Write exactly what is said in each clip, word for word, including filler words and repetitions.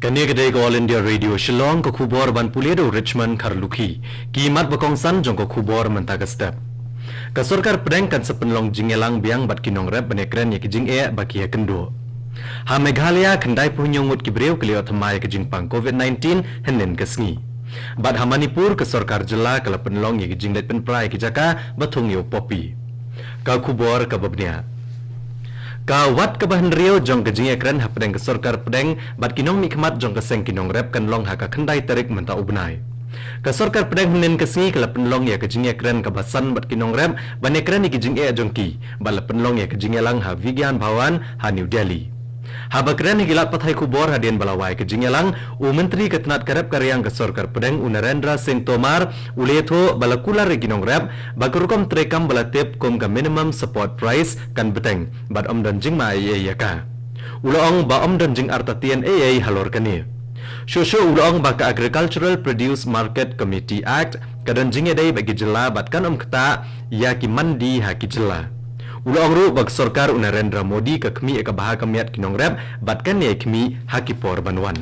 Kane ka dei ka All India Radio Shillong, ka khubor ban pule da u Richmond Kharlukhi. Ki mat ba kongsan jong ka khubor mynta ka step. Ka sorkar pdeng kan sa pynlong jingïalang biang bad ki nongrep ban ïakren ïa ki jingeh ba ki ïakynduh. Ha Meghalaya, khyndai phew hynñiew ngut ki briew ki la ïoh thymmai ïa ka jingpang covid nineteen hynnin ka sngi. Bad ha Manipur, ka sorkar jylla ka la pynlong ïa ki jingleit pynpra ïa ki jaka ba thung ïa u poppy. Ka khubor kaba bniah. Ka wat kaba hynriew jong ka jingïakren hapdeng ka sorkar pdeng bad ki nongmihkhmat jong ka seng ki nongrep kan long ha ka khyndai tarik mynta u bnai. Ka sorkar pdeng hynnin ka sngi ka la pynlong ïa ka jingïakren kaba san bad ki nongrep ban ïakren ïa ki jingeh jong ki, bad la pynlong ïa ka jingïalang ha Vigyan Bhawan ha New Delhi. Haba kren ha ki lad pathai khubor hadien ba la wai ka jingïalang, u Myntri ka tnat ka rep ka riang ka sorkar pdeng, u Narendra Singh Tomar, u la ïathuh ba la kular ïa ki nongrep ba ka rukom treikam ba la tip kum ka minimum support price kan bteng bad ym don jingma ei ei ïa ka. U la ong ba ym don jingartatien ei ei halor kane. Shuh shuh u la ong ba ka Agricultural Produce Market Committee Act ka don jingïadei bad ki jylla bad kan ym ktah ïa ki mandi ha ki jylla. U la ong ruh ba ka sorkar u Narendra Modi ka khmih ïa ka bha ka miat ki nongrep bad kan ïai khmih ha ki por ban wan.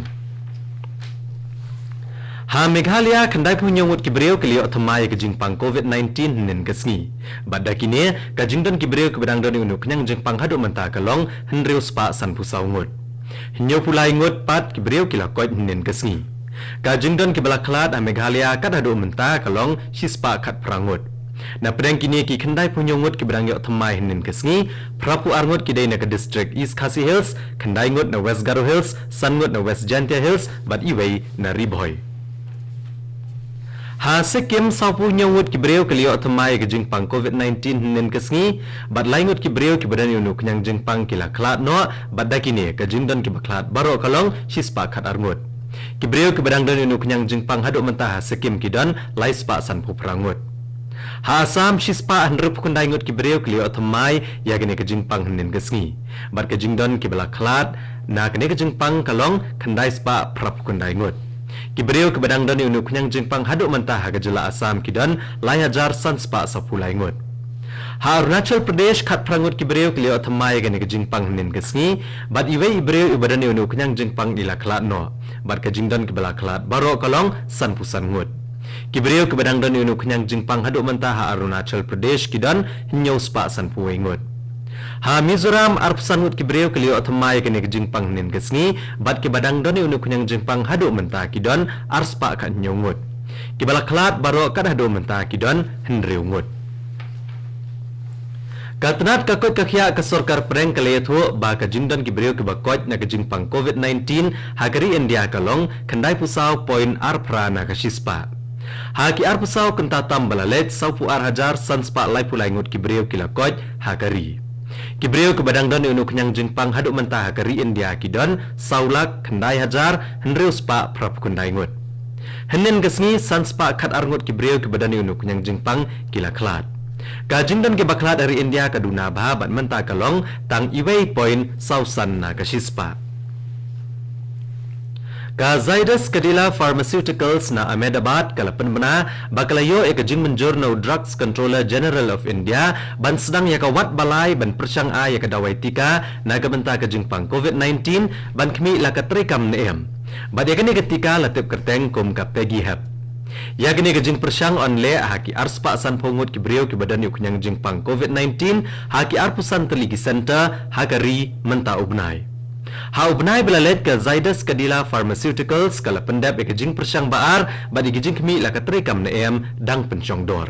Ha Meghalaya, khyndai phew hynñiew ngut ki briew ki la ïoh thymmai ïa ka jingpang covid nineteen hynnin ka sngi. Bad da kine, ka jingdon ki briew kiba dang don ïa une u khñiang jingpang haduh mynta ka long hynriew spah san phew saw ngut. Hynñiew phew lai ngut pat ki briew ki la koit hynnin ka sngi. Ka jingdon kiba la khlad ha Meghalaya kat haduh mynta ka long shi spah khatphra ngut. Na pdeng kine ki khyndai phew hynñiew ngut kiba dang ïoh thymmai hynnin ka sngi, phra phew ar ngut ki dei na ka district East Khasi Hills, khyndai ngut na West Garo Hills, san ngut na West Jaintia Hills bad iwei na Ri Bhoi. Ha Sikkim, saw phew hynñiew ngut ki briew ki la ïoh thymmai ïa ka jingpang covid nineteen hynnin ka sngi, bad lai ngut ki briew kiba don ïa une u khñiang jingpang ki la khlad noh, bad da kine ka jingdon kiba khlad baroh ka long shi spah khatar ngut. Ki briew kiba dang don ïa une u khñiang jingpang haduh mynta ha Sikkim ki don lai spah san phew phra ngut. Ha Assam, shi spah hynriew phew khyndai ngut ki briew ki la ïoh thymmai ïa kane ka jingpang hynnin ka sngi. Bad ka jingdon kiba la khlad na kane ka jingpang ka long khyndai spah phra phew khyndai ngut. Ki briew kiba dang don ïa une u khñiang jingpang haduh mynta ha ka jylla Assam ki don lai hajar san spah saw phew lai ngut. Ha Arunachal Pradesh, khatphra ngut ki briew ki la ïoh thymmai ïa kane ka jingpang hynnin ka sngi, bad iwei i briew iba don ïa une u khñiang jingpang i la khlad noh. Bad ka jingdon kiba la khlad baroh ka long san phew san ngut. Ki briew kiba dang don ïa une u khñiang jingpang haduh mynta ha Arunachal Pradesh ki don hynñiew spah san phew wei ngut. Ha Mizoram, ar phew san ngut ki briew ki la ïoh thymmai ïa kane ka jingpang hynnin ka sngi, bad kiba dang don ïa une u khñiang jingpang haduh mynta ki don ar spah khathynñiew ngut. Kiba la khlad baroh kat haduh mynta ki don hynriew ngut. Ka tnat ka koit ka khiah ka sorkar pdeng ka la ïathuh ba ka jingdon ki briew kiba koit na ka jingpang covid nineteen ha ka ri India ka long khyndai phew saw point ar phra na ka shi spah. Ha ki ar phew saw kynta tam ba la leit, saw phew ar hajar san spah lai phew lai ngut ki briew ki la koit ha ka ri. Ki briew kiba dang don ïa une u khñiang jingpang haduh mynta ha ka ri India ki don saw lak khyndai hajar hynriew spah phra phew khyndai ngut. Hynnin ka sngi, san spah khatar ngut ki briew kiba don ïa une u khñiang jingpang ki la khlad. Ka jingdon kiba khlad ha ri India ka duna bha bad mynta ka long tang iwei point saw san na ka shi spah. Ka Zydus Cadila Pharmaceuticals na Ahmedabad ka la pynbna ba ka la ïoh ïa ka jingmynjur na u Drugs Controller General of India ban sdang ïa ka wad ba lai ban pyrshang ai ïa ka dawai tika na ka bynta ka jingpang covid nineteen ban khmih la ka treikam ne em. Bad ïa kane ka tika la tip kyrteng kum ka PEGi-HEP. Ïa kane ka jingpyrshang yn leh ha ki ar spah san phew ngut ki briew kiba don ïa u khñiang jingpang covid nineteen ha ki ar phew san tylli ki center ha ka ri mynta u bnai. Ha u bnai ba la leit, ka Zydus Cadila Pharmaceuticals ka la pyndep ïa ka jingpyrshang ba ar bad ïa ka jingkhmih la ka treikam ne em dang pynshong dor.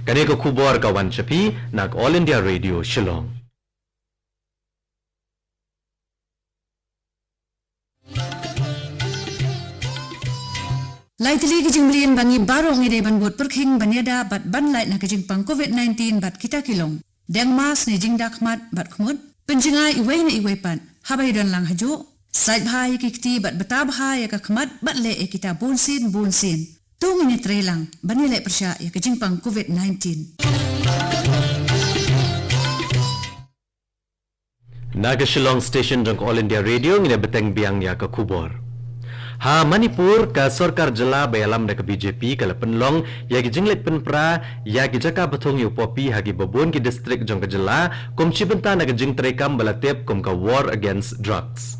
Kane ka khubor ka wan sha phi na ka All India Radio Shillong. Lai tylli ki jingmlien ba ngi baroh ngi dei ban bud pyrkhing ban ïada bad ban lait na ka jingpang covid nineteen bad kita ki long: deng mask ne jingda khmat bad khmut, pynjngai iwei na iwei pat haba ïadon lang hajuh, sait bha ïa ki kti bad bta bha ïa ka khmat bad leh ïa kita bunsien bunsien. To ngin ïatrei lang ban ïaleh pyrshah ïa ka jingpang covid nineteen. Na ka Shillong Station jong ka All India Radio, ngin ïa bteng biang ïa ka khubor. Ha Manipur, ka sorkar jylla ba ïalam da ka B J P ka la pynlong ïa ki jingleit pynpra ïa ki jaka ba thung ïa u poppy ha kiba bun ki district jong ka jylla, kum shi bynta na ka jingtreikam ba la tip kum ka War Against Drugs.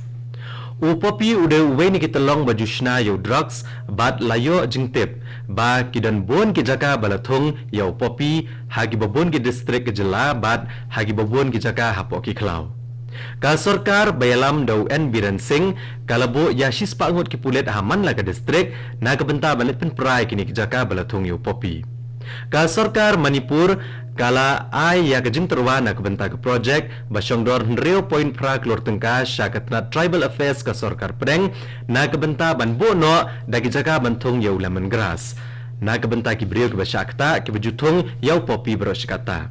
U poppy u dei uwei na ki tyllong ba ju shna ïa u drugs bad la ïoh jingtip ba ki don bun ki jaka ba la thung ïa u poppy ha kiba bun ki distrik ka jylla bad ha kiba bun ki jaka hapoh ki khlaw. Ka sorkar ba ïalam da u N Biren Singh ka la buh ïa shispah ngut ki pulit ha man la ka distrik na ka bynta ban leit pynpra ïa kine ki jaka ba la thung ïa u poppy. Ka sorkar Manipur ka la ai ïa ka jingtyrwa na ka bynta ka projek ba shong dor hynriew point phra klur tyngka sha ka tnat Tribal Affairs ka sorkar pdeng na ka bynta ban buh noh da ki jaka ban thung ïa u lemon grass na ka bynta ki briew kiba shah ktah kiba ju thung ïa u poppy baroh shi katta.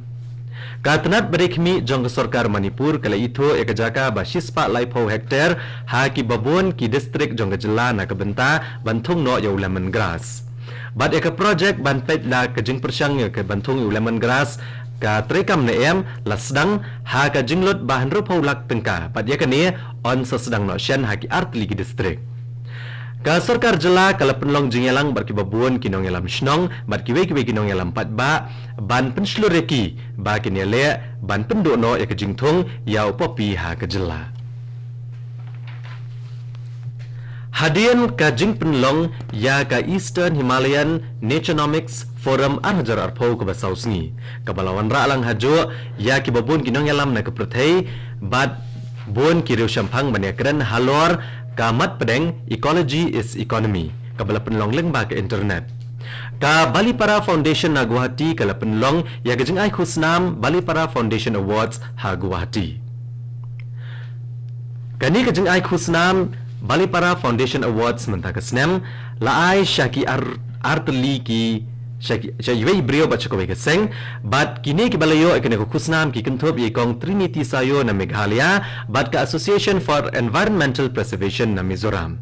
Ka tnat ba dei khmih jong ka sorkar Manipur ka la ithuh ïa ka jaka ba shispah laiphew hektar ha kiba bun ki distrik jong ka jylla na ka bynta ban thung noh ïa u lemon grass. Bad ïa ka projek ban peit la ka jingpyrshang ïa ka ban thung ïa u lemon grass ka treikam ne em la sdang ha ka jinglut ba hynriewphew lak tyngka bad ïa kane yn sa sdang noh shen ha ki artylli ki distrik. Ka sorkar jylla ka la pynlong jingïalang bad kiba bun ki nongïalam shnong bad kiwei kiwei ki nongïalam paidbah ban pynshlur ïa ki ba kin ïaleh ban pynduh noh ïa ka jingthung ïa u poppy ha ka jylla. Hadien ka jingpynlong ïa ka Eastern Himalayan Naturenomics Forum ar hajar arphew kaba saw sngi kaba la wanrah lang hajuh ïa kiba bun ki nongïalam na ka pyrthei bad bun ki riewshemphang ban ïakren halor ka mat pdeng Ecology is Economy kaba la pynlong lyngba ka internet. Ka Balipara Foundation na Guwahati ka la pynlong ïa ka jingai khusnam Balipara Foundation Awards ha Guwahati. Kane ka jingai khusnam Balipara Foundation Awards mynta ka snem la ai sha ki ar, artylli ki sha ki, sha iwei i briew bad sha kawei ka seng bad kine kiba la ïoh ïa kane ka khusnam ki kynthup ïa i Kong Trinity Sayo na Meghalaya bad ka Association for Environmental Preservation na Mizoram.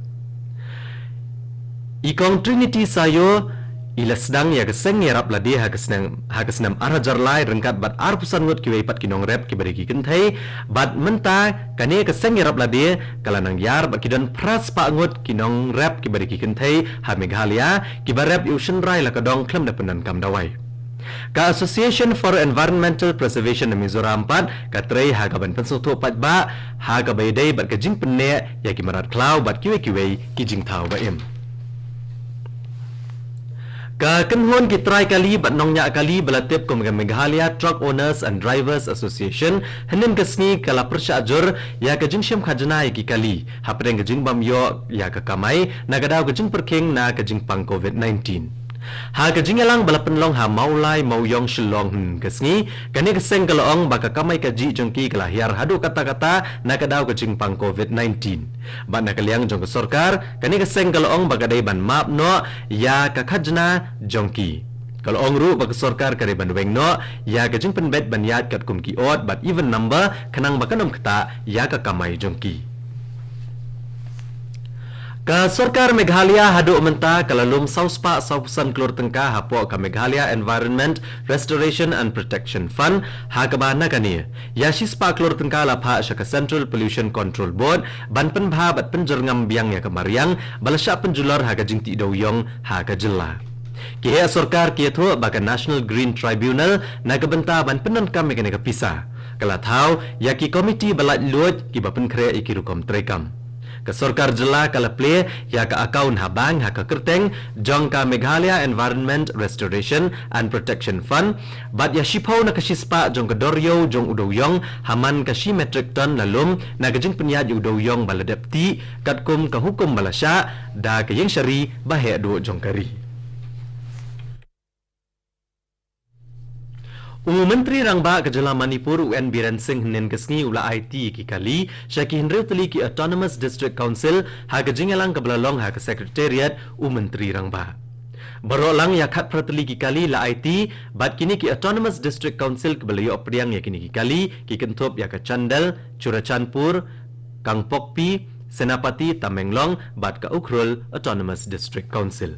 I Kong Trinity Sayo i la sdang ïa ka seng ïarap lade ha ka snem, ha ka snem ar hajar lai ryngkat bad arphew san ngut kiwei pat ki nongrep kiba dei ki kynthei bad mynta kane ka seng ïarap lade ka la nang ïar bad ki don phra spah ngut ki nongrep kiba dei ki kynthei ha Meghalaya kiba rep ïa u shynrai la ka dong khlem da pyndonkam dawai. Ka Association for Environmental Preservation na Mizoram pat ka trei ha ka ban pynsngewthuh paidbah ha kaba ïadei bad ka jingpynneh ïa ki mrad khlaw bad kiwei kiwei ki jingthaw ba im. Ka kynhun ki trai kali bad nongñiah kali ba la tip kum ka Meghalaya Truck Owners and Drivers Association hynnin ka sngi ka la pyrshah jur ïa ka jingshim khajna ïa ki kali hapdeng ka jingbym ïoh ïa ka kamai na ka daw ka jingpyrkhing na ka jingpang covid nineteen. Ha ka jingïalang ba la pynlong ha Mawlai Mawiong Shillong hynnin ka sngi, kane ka seng ka la ong ba ka kamai kajih jong ki ka la hiar haduh katta katta na ka daw ka jingpang covid nineteen. Bad na ka liang jong ka sorkar, kane ka seng ka la ong ba ka dei ban map noh ïa ka khajna jong ki. Ka la ong ruh ba ka sorkar ka dei ban weng noh ïa ka jingpynbeit ban ïaid katkum ki odd bad even number khnang ba kan ym ktah ïa ka kamai jong ki. Ka sorkar Meghalaya haduh mynta ka la lum saw spah saw phew san klur tyngka hapoh ka Meghalaya Environment Restoration and Protection Fund ha kaba na kane ïa shi spah klur tyngka la phah sha ka Central Pollution Control Board ban pynbha bad pynjyrngam biang ïa ka mariang ba la shah pynjulor ha ka jingtih dewïong ha ka jylla. Ki heh sorkar ki ïathuh ba ka National Green Tribunal na ka bynta ban pyndonkam ïa kane ka pisa ka la thaw ïa ki komiti ba laitluid kiba pynkhreh ïa ki rukom treikam. Ka sorkar jylla ka la plie ïa ka account ha bank ha ka kyrteng jong ka Meghalaya Environment Restoration and Protection Fund bad ïa shiphew na ka shispah jong ka dor ïew jong u dewïong ha man ka shi metric ton la lum na ka jingpynïaid ïa u dewïong ba la dep tih katkum ka hukum ba la shah da ka ïingshari ba heh duh jong ka ri. U Myntri Rangbah ka jylla Manipur u N Biren Singh hynnin ka sngi u la aiti ïa ki kali sha ki hynriew tylli ki Autonomous District Council ha ka jingïalang kaba la long ha ka Secretariat u Myntri Rangbah. Baroh lang ïa khatphra tylli ki kali la aiti bad kine ki Autonomous District Council kiba la ïoh pdiang ïa kine ki kali ki kynthup ïa ka Chandel, Churachandpur, Kangpokpi, Senapati, Tamenglong bad ka Ukhrul Autonomous District Council.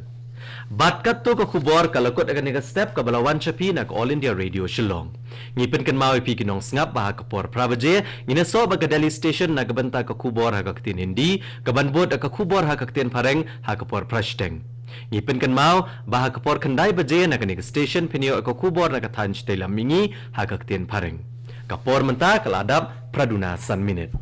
Bad katto ka khubor ka la kut ha kane ka step kaba la wan sha phi na ka All India Radio Shillong. Ngi pynkynmaw ïa phi ki nongsngap ba ha ka por phra baje ngin ïasoh bad ka Delhi Station na ka bynta ka khubor ha ka ktien Hindi, kaban bud da ka khubor ha ka ktien Phareng ha ka por phra shiteng. Ngi pynkynmaw ba ha ka por khyndai baje na kane ka station phin ïoh ïa ka khubor na ka thaiñ Shatei Lam Mihngi ha ka ktien Phareng. Ka por mynta ka la dap phra duna san minit.